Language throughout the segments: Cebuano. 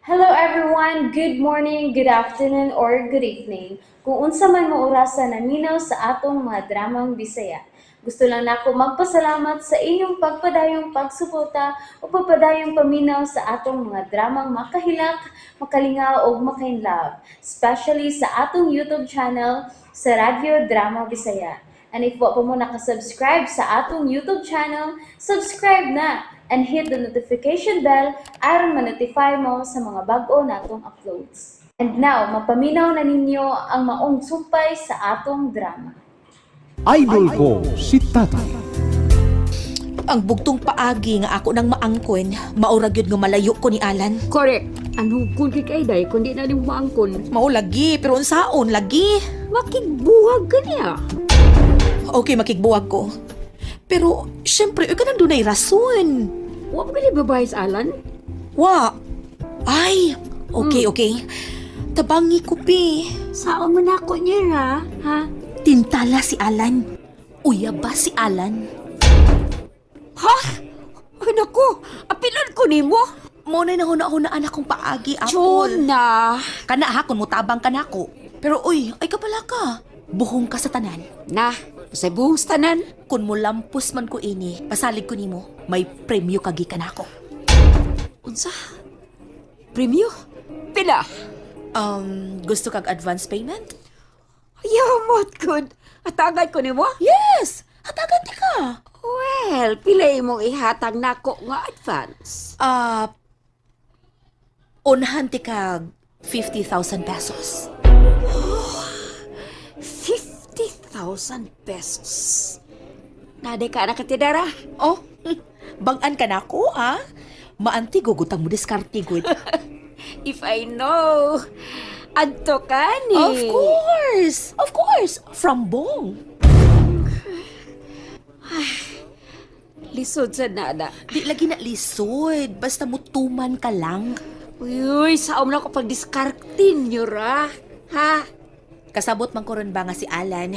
Hello everyone! Good morning, good afternoon, or good evening. Kung unsa man mo orasa naminaw sa atong mga dramang Bisaya. Gusto lang nako magpasalamat sa inyong pagpadayong pagsuporta o pagpadayong paminaw sa atong mga dramang makahilak, makalingaw ug makainlove, especially sa atong YouTube channel sa Radyo Drama Bisaya. And if wa pa mo nakasubscribe sa atong YouTube channel, subscribe na and hit the notification bell aron ma-notify mo sa mga bag-o natong uploads. And now, mapaminaw na ninyo ang maong sumpay sa atong drama. Idol ko si Tatay. Ang bugtong paagi nga ako nang maangkon, maura gyud nga malayo ko ni Alan. Correct. Ang hugkon kay kay kundi na nimo maangkon. Mao lagi, pero unsaon lagi? Makigbuhag ka niya. Okay, makigbuwag ko. Pero, syempre, uy, kanang dunay rason. Wa pa gali babae sa Alan? Wa. Ay, okay, okay. Tabangi ko, pi. Saon man ako niya ra, ha? Tintala si Alan. Uya ba si Alan? Ha? Ay nako, apilan ko nimo. Mo na nahuna-hunaan akong paagi, Apple. Chona. Kana ha, kung mutabang ka nako. Pero uy, ay kapala ka. Buhong ka sa tanan. Na, sa buong tanan. Kung mulampos man ko ini, pasalig ko nimo, may premyo kagi ka nako. Unsa? Premyo? Pila? Gusto kag advance payment? Yamot good. Atagan ko nimo? Yes! Hatagan ti ka. Well, pila imong ihatag nako nga advance. Ah, unhan ti kag 50,000 pesos. 50,000 pesos. Nade ka na katidara. Oh, bangan ka nako, ah. Maanti gugutang mo diskarte gud. If I know, adto ka ni. Of course! Of course! From Bong. Lisod sa nada. Di lagi na lisod. Basta mutuman ka lang. Uy, uy, saom na ko pag-discardin nyo ra. Ha? Kasabot man ko ron ba nga si Alan,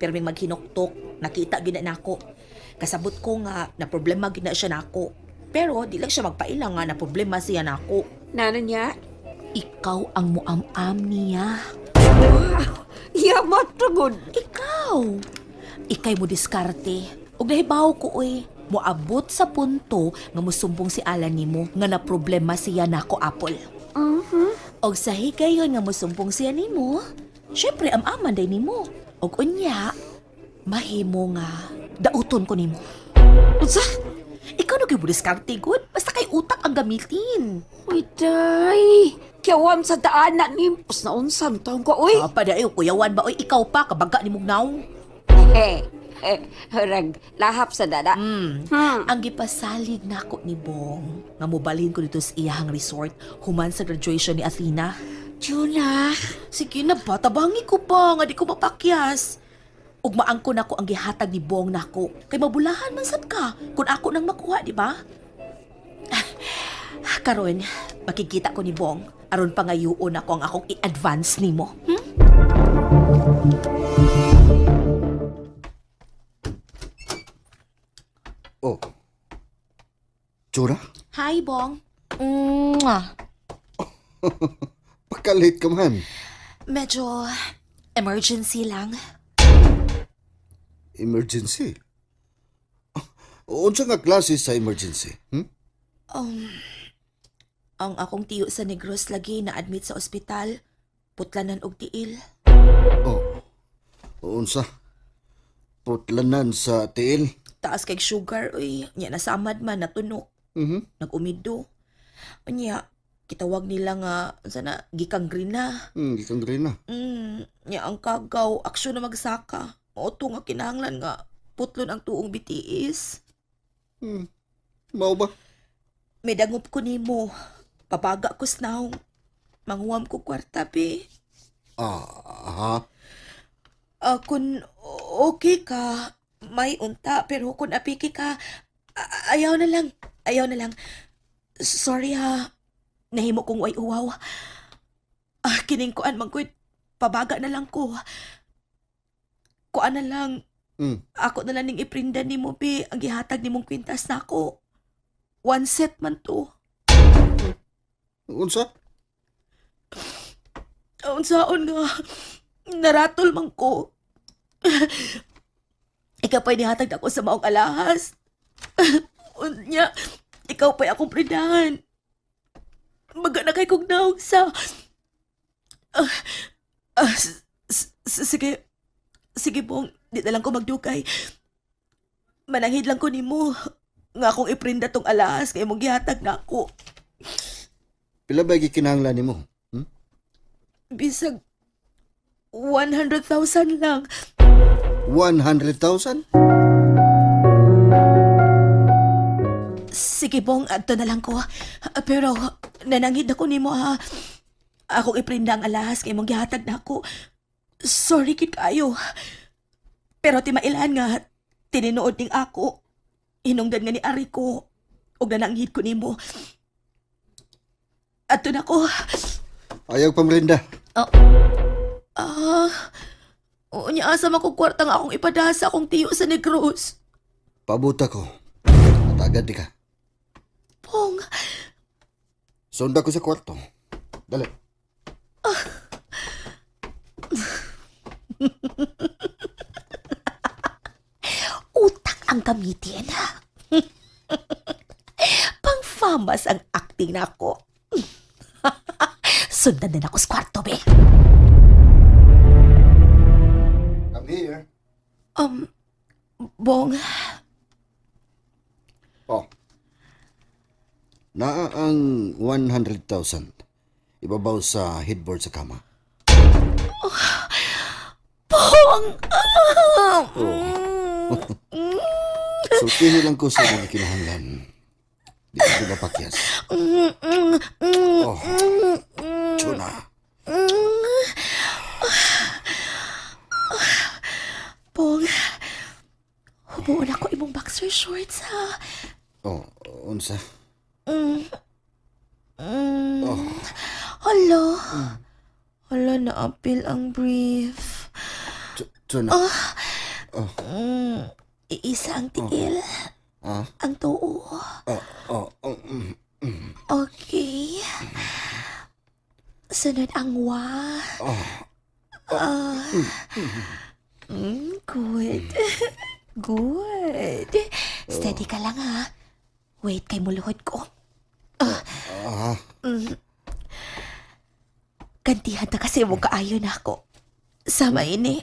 pero may maghinuktok, nakita gina nako. Kasabot ko nga na problema gina siya nako. Pero di lang siya magpaila nga na problema siya nako. Nana niya? Ikaw ang muam-am niya. Yamat tugod. Ikaw. Ikay mo diskarte. Ug nahibaw ko oy, moabot sa punto nga musumbong si Alan nimo nga na problema siya nako, Apple. Og sa higayon nga mosumbong siya nimo, syempre am-aman day nimo. Og unya, mahimo nga dauton ko nimo. Unsa? Ikaw na kay mo diskarte gud, basta kay utak ang gamitin. Uy, day. Kiyawam sa daan na ni. Pas na unsam taong ko, uy. Ah, pa kuyawan ba oy ikaw pa kabaga ni mugnaw. Eh, eh, rag, lahap sa dada. Ang gipasalig nako ni Bong nga mobalhin ko dito sa iyahang resort human sa graduation ni Athena. Juna. Sige na ba, tabangi ko pa nga di ko mapakyas. Ug maangko nako ang gihatag ni Bong nako. Kay mabulahan man sad ka kung ako nang makuha, di ba? Ah, karon, makikita ko ni Bong aron pangayuon ako ang akong i-advance nimo. Oh. Tsura? Hi, Bong. Mwah. Pagka-late ka man. Medyo emergency lang. Emergency. Unsa nga klase sa emergency? Ang akong tiyo sa Negros lagi na-admit sa ospital. Putlanan og tiil. Oh. Unsa? Putlanan sa tiil. Taas kay sugar, uy. Nya nasamad man, natunok. Nag-umido. Nya, kitawag nila nga, sana, gikang green na. Gikang green na. Nya ang kagaw, aksyon na magsaka. Mao to nga kinahanglan nga, putlon ang tuong bitiis. Mao ba? May dangop ko nimo. Pabaga ko snaw. Manguwam ko kwarta, be. Ah, ha? Ah, kung okay ka, may unta. Pero kung apiki ka, ayaw na lang. Ayaw na lang. Sorry ha. Nahimo kong way uwaw. Ah, kining kuan man ko. Pabaga na lang ko. Kuan na lang. Ako na lang ning iprinda nimo, be. Ang gihatag nimong kwintas nako. One set man to. Unsa? Unsaon nga, naratol man ko. Ikaw pa'y nihatag ako sa maong alahas. Unya, ikaw pa'y akong prindahan. Maga na kay kong naog sa... Ah, ah, sige, sige Bong, di na lang ko magdukay. Mananghid lang ko nimo nga akong iprinda tong alahas kay imong gihatag na ako. Pila ba gikinahanglan nimo? Hmm? Bisag 100,000 lang. 100,000? Sige Bong, adto na lang ko. Pero nananghid ako nimo ha. Akong iprinda ang alahas kay imong gihatag na ako. Sorry kid kayo. Pero timailan nga tinuod ning ako. Hinungdan nga ni Ari ko ug nananghid ko nimo. Adto na ko. Ayaw pamrinda. Ah, oo niya asa man ko kwarta nga akong ipadasa sa akong tiyo sa Negros. Pabuta ko. At agad di ka. Pong, Sunda ko sa kwarto. Dali. utak ang gamitin. Pang-famas ang acting na ako. Sundan din ako sa kwarto, be. I'm here. Bong, Oh. Naa ang 100,000. Ibabaw sa headboard sa kama. Pong! Oh. Sultihin lang ko sa mga kinahanglan. Di ko mapakyas. Oh. Tuna. Pong, hubuon ako imong boxer shorts, ha? Oh, unsa? Mm. Hala. Hala, naapil ang brief. Tuna. Mm. Iisa ang tiil. Ah? Ang tuo. Oh, oh, oh, mm. Okay. Sunod ang wa. Oh. Ah. Good. Good. Steady ka lang ha. Wait kay muluhod ko. Ah, Gantihan ta kasi mo kaayo na ako. Sama ini.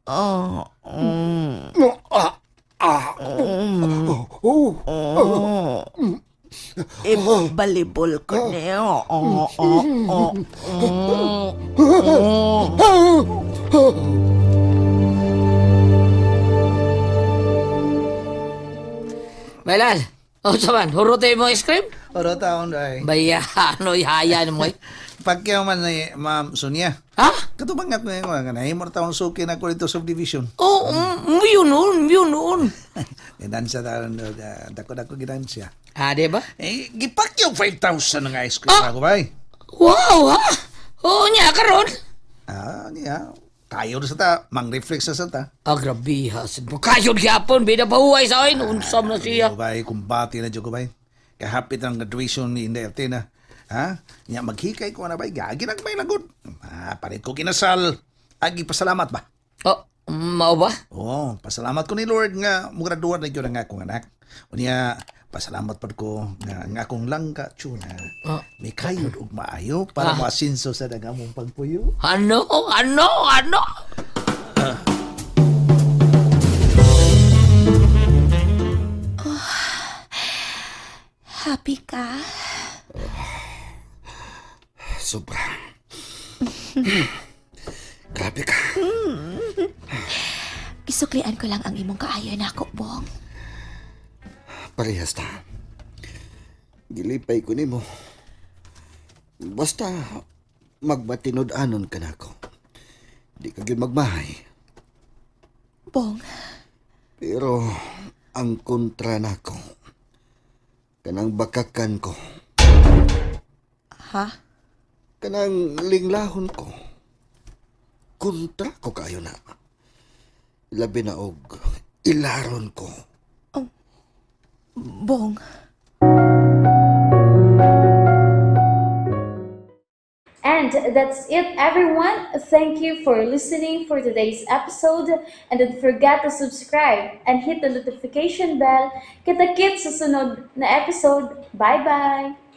Oh, mm, ah, ah. Oh, oh. oh. Ibalibol ko niyo. Oh, oh, oh, mm. Melal, o saman, hurote mo ice cream? Oro taon ay. Baya, ano, ihaya mo eh. Pagkyaw man ni Ma'am Sonia. Ha? Katubang nga ko ngayon, nga nahimor taon suki na ko dito subdivision. Oh, yun noon, yun noon. Ginansya taon, dako-dako ginansya. Ah, di ba? Eh, gipakyaw 5,000 ng ice cream ako bay. Wow, ha? Oo niya, karon. Ah, niya. Kayo na sa ta, mang-reflex na sa ta. Ah, grabe ha. Kayod gyapon, bida pa huway sa akin. Unsam na siya. Ayo, bay, kumbati na dyan ko bay. Kahapit ang graduation ni Inday Athena. Ha? Nya maghikay ko na bay, gagi nagmay lagod. Ah, palit ko kinasal. Agi pasalamat ba? Oh, mao ba? Oo, pasalamat ko ni Lord nga mugraduan na gyud ang akong anak. Unya, pasalamat pad ko nga ang akong langga tuna. Ah. May kayod og maayo para moasinso sa dagamong pagpuyo. Ano? Ano? Ano? Happy ka? Sobra. Grabe ka. Gisuklian ko lang ang imong kaayo nako, Bong. Parehas ta. Gilipay ko nimo. Basta magmatinud-anon ka nako. Di ka gyud magmahay. Bong, Pero ang kontra nako kanang bakakan ko, ha? kanang linglahon ko. Kontra ko kayo na. Labi na og ilaron ko. Bong, And And that's it, everyone. Thank you for listening for today's episode. And don't forget to subscribe and hit the notification bell. Kita-kits sa sunod na episode. Bye-bye!